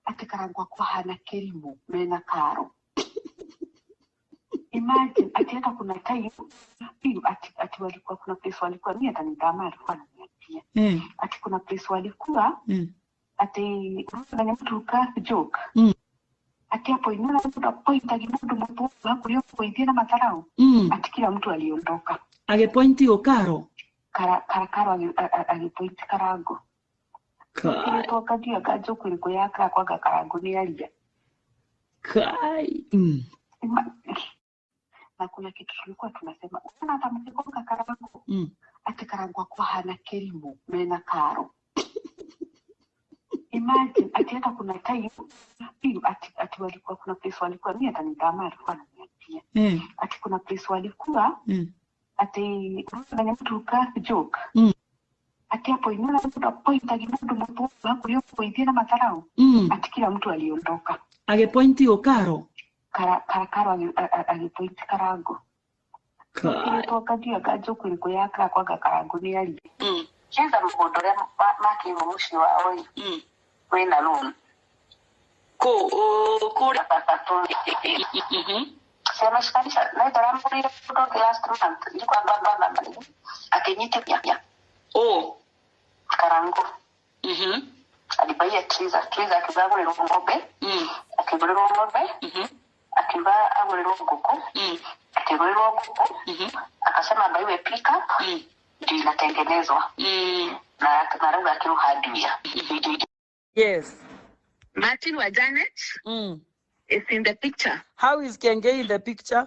Ati Karango akũhana kĩrimũ mena Karo. Imagine ati hata kuna time ati walikuwa, kuna place walikuwa, mimi hata nidama alikuwa ananiambia ati kuna place walikuwa, ati unaona mtu ka joke, ati hapo inaona mtu apoint agimundu mtu hakurio kuithia na madharau. Ati kila mtu aliondoka. Agĩpointi ũ Karo? Karo agipoint Karango. Kai. Twakathia kanjo kwiriko ya kwanga Karango nĩ aria. Kai. Na kuna kitu tulikuwa tunasema, unaona hata mkigonga Karango, ati Karango akũhana kĩrimũ mena Karo. Imagine ati hata kuna time ati walikuwa, kuna place walikuwa, mimi hata nidama alikuwa ananiambia ati kuna place walikuwa, ati unaona mtu ka joke, ati hapo inaona mtu apoint agimundu mtu hakurio kuithia na madharau. Ati kila mtu aliondoka. Agĩpointi ũ Karo? Karo agipoint Karango. Kai. Twakathia kanjo kwiriko ya kwanga Karango nĩ aria. Cheza mũgũnda ũrĩa makĩirwo mũciĩ wao ĩ, wĩna loan. Kũ kũrĩa? Ciameshikanisha na itaramũrire mũndũ ũngĩ last month ilikuwa baba akinyitithia. Ũ? Karango. Alibaia Triza. Triza akiuga agũrĩrwo ng'ombe. Akĩgũrĩrwo ng'ombe. Akiuga agũrĩrwo ngũkũ. Akĩgũrĩrwo ngũkũ. Akasema abaiwe pickup, ndio inatengenezwa na arauga akĩrwo hardware. Yes. Martin wa Janet is in the picture. How is Kenge in the picture?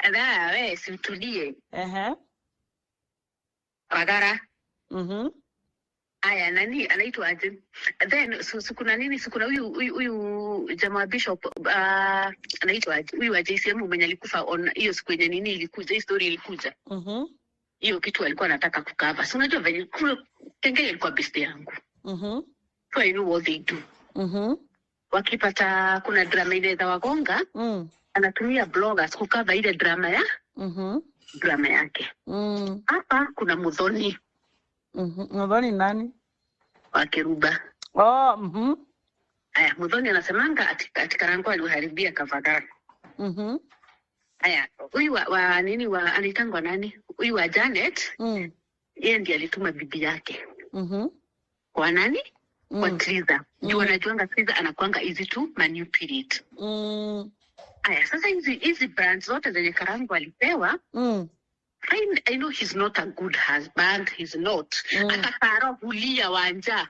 Dhaa, we si utulie. Wagara. Aya, nani anaitwa aje? Then su kuna nini? Su kuna huyu jamaa bishop, anaitwa aje? Huyu wa JCM mwenye alikufa on hiyo siku yenye nini ilikuja, hii story ilikuja. Hiyo kitu alikuwa anataka kucover. Si unajua venye kule Kenge ilikuwa best yangu. So I know what they do. Wakipata kuna drama inaweza wagonga, anatumia bloggers kucover ile drama ya drama yake. Hapa kuna Muthoni. Muthoni nani? Wa Kiruba. Oh. Aya, Muthoni anasemanga ati Karango aliharibia Kavagara. Aya, huyu wa nini wa anaitangwa nani? Huyu wa Janet, yeye ndiye alituma bibi yake. Kwa nani? Kwa Triza. Juu anajuanga Triza anakuanga easy to manipulate. Aya, sasa hizi brands zote zenye Karango alipewa, I know he's not a good husband, he's not. Hata Karo hulia wanja.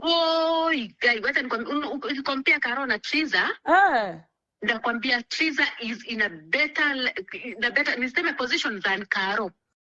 Oi, guy, wacha nikwambie, ukicompare Karo na Triza, ndakwambia Triza is in a better, niseme position than Karo.